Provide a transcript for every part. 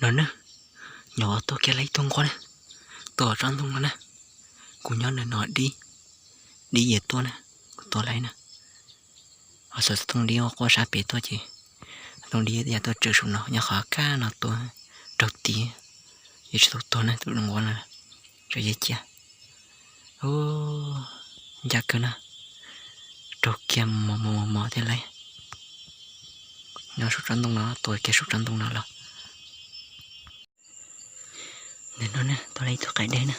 No na, nyuam qhuav tua kiag lawm ib tug nquab na, tua tsob ntoo no na. Kuv nyob ntawm no dib, dib yav tuaj na, kuv tua lawm na. Ho xav txog tooj dib uas quaj sab pem tuaj ces tooj dib yav tuaj tsawm saum no, nyob qhov kaj no tua raug tid, yeej tsis tau tuag na tus nquab no, tso yeej cia. Ncaj kawg na, raug kiag mos mos mos thiab lawm. Nyob saum tsob ntoo no, tua kiag saum tsob ntoo no los. Ntawm no na, tua lawm ib tug qaim deg na,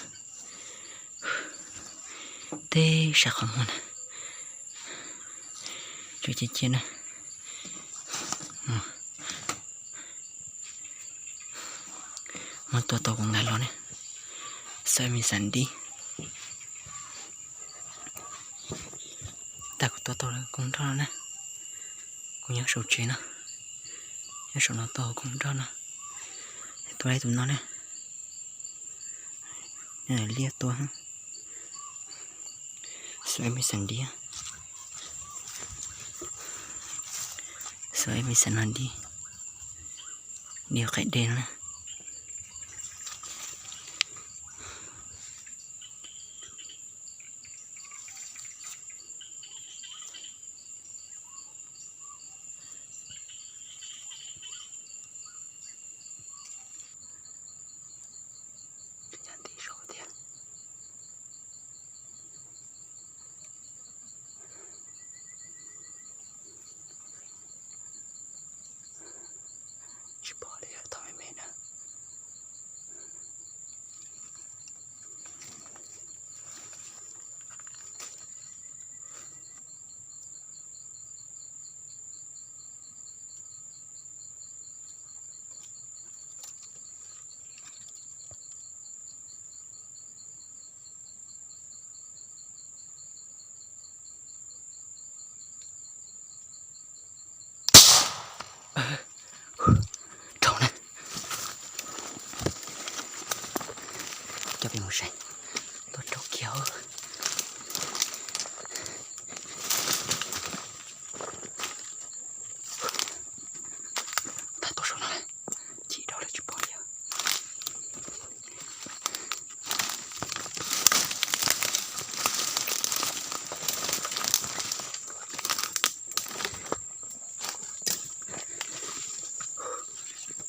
teb sab qhov muag na, tso cia cia na. Muab tua tau kuv nqa los ne, xav me xav dib. Tag kuv tua tau koog nroj no na, kuv nyob saum tsev no, nyob saum no tua koog nroj no, tua lawm tus no na, liab tua, xav me xav dib, xav me xav no dib, dib qaim deg no na. Nyob nti saud thiab. Tsis pom li, thom me me na. Raug na. Coj peb mus saib. Tuaj raug kiag. Tag tuaj saum no, chim dhau lawm tsis pom li.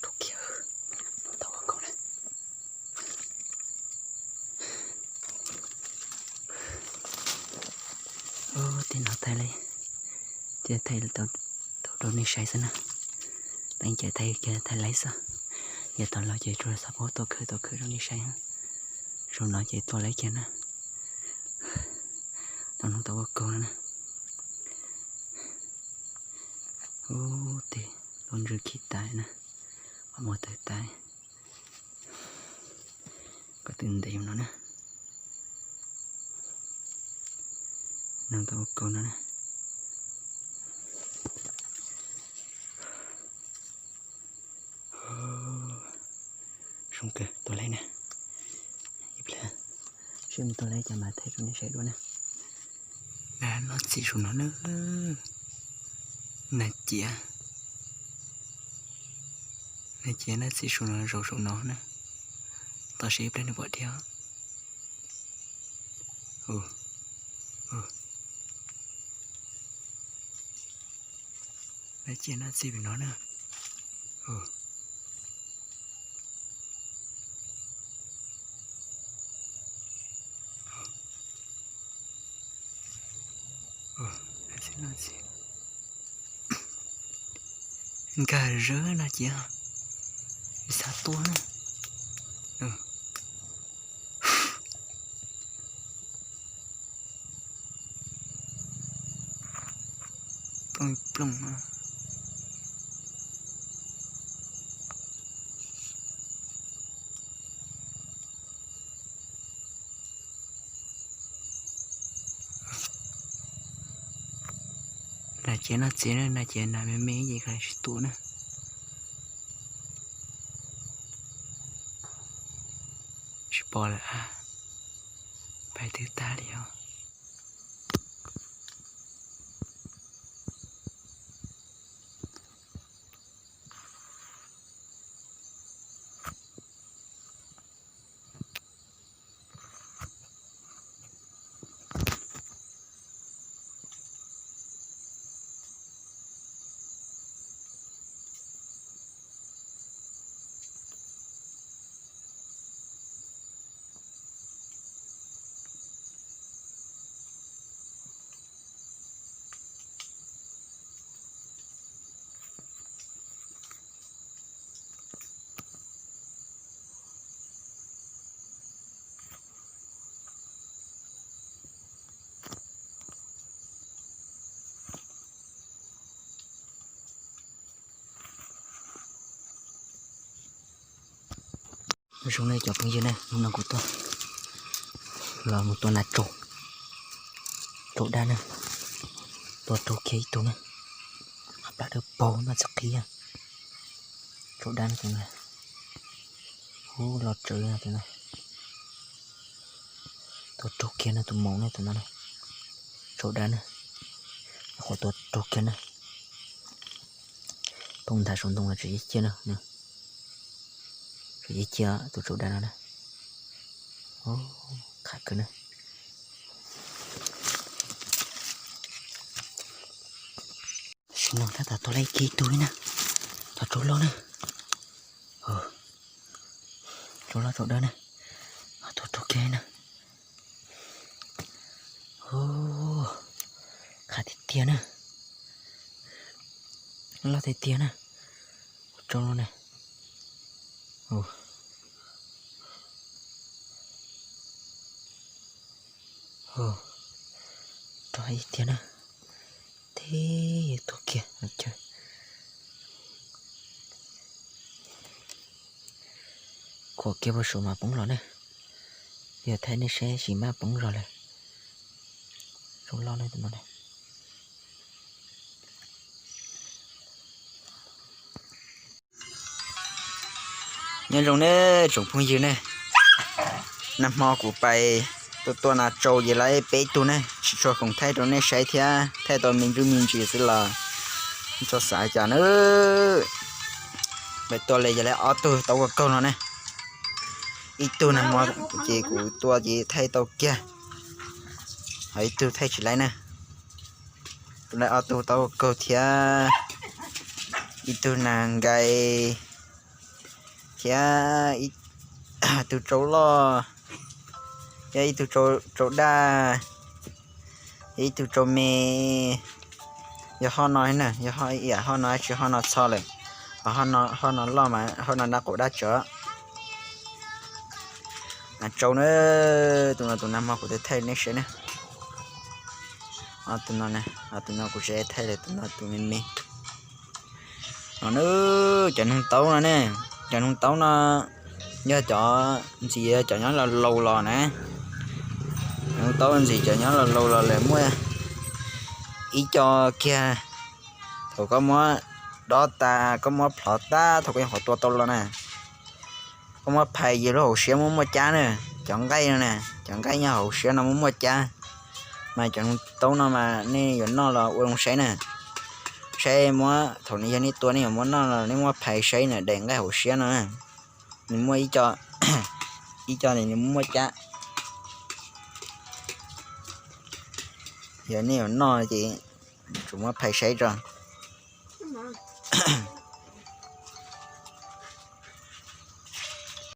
Raug kiag, ntau ua kaus na. Ub, tej no thaij li, ces thaij tau rau nej saib xwb na. Leej ces thaij kiag thaij laib xwb. Yog tau los ces tsuas xav paub tau khawb tau khawb rau nej saib. Saum no ces tua laib kiag na. Tau hnub tau ua kaus na. Ub, tej lub ntsws khib tas na, qhov muag tawg tas. Ko tw ntev no na. Hnub tau ua kaus no na. Zoo kawg, tua laib na. Ib pliag seb mus tua laib cas mas thaij rau nej saib dua na. Nab txim saum no na. Nab ciav, nab ciav nab txim saum no, zaum saum no na. Tos seb ib pliag nws puas dhia. Nab ciav nab txim pem no na. Nkag zawv no ces xav tua na. Plooj plooj. Nas ciav noj txiv na, nas ciav nas me me ces koj tsis tua na. Tsis pom lawm a, pais twb tag li os. Zoo ne cov phooj ywg ne, hnub no kuv tuaj los mus tua nas tsaus, tsaus dab ne, tua raug kiag ib tug ne, qhov plab dawb paug no tsis qhib, tsaus dab ne tus na, ub los tsawv tus na, tua raug kiag ne tus maum ne tus no, tsaus dab ne, qhov tua raug kiag ne, poob nthav saum ntoo tsis ib ciaj na, tsis ib ciaj tus tsaus dab no na, qhab kawg na. Sim no tab tom tua lawm kiag ib tug li na, tom tsaus loj na, tsaus loj tsaus dawb na, tua raug kiag na, qhab tiag tiag na, loj tiag tiag na, tsaus loj na. Rog ib tiag na, tib tuag kiag. Khuam kiag puag saum mas poob los ne. Yog thaij nej saib sis maj poob zog lawm. Zoo loj ne tus no. Nyob zoo ne tsoom phooj ywg ne, nag hmo kuv pais tua tua nas tsaus ces lawv peb tug ne, tsis tshua khoom thaij rau nej saib thiab, thaij tau me ntsuj me ntsis xwb los txhob xav cas na. Pais tua li yog lawv ob tug tau ua kaug no ne. Ib tug nag hmo ces kuv tua ces thaij tau kiag, ho ib tug thaij tsis laib na. Tus lawv ob tug tau ua kaug thiab, ib tug nag nkais thiab tus tsaus loj, thiab ib tug tsaus daj, thiab ib tug tsaus me. Yog ho no na, yog ho iam ho no tsis ho no txho lawm, ho no loj mas ho no dab qaum dab tsawv. Nas tsaus na, tus no tus nag hmo kuv thaij nej saib na. Tus no, tus no kuv tsis thaij lawm, tus no tus me me. No na, cov noog taub no ne, cov noog taub no yog cov ntxim cov nyob laus laus los na. Cov noog taub ntxim cov nyob laus laus los lawm muaj ib co kiag, thaum koj muab dob tas koj muab plhov tag thaum koj nyuam qhuav tua tau los na, koj muab phais yus lub hauv siab muaj muaj cab na. Cov nqaij no na, cov nqaij nyob hauv siab no muaj muaj cab, mas cov noog taub no mas nej yuav noj los ua zoo saib na. Saib muab, thaum yog nej tua nej yuav muab noj los nej muab phais saib na, daim nqaij hauv siab no nws muaj ib co, ib co nws muaj muaj cab. Yog nej yuav noj ces tsum muab phais saib tso.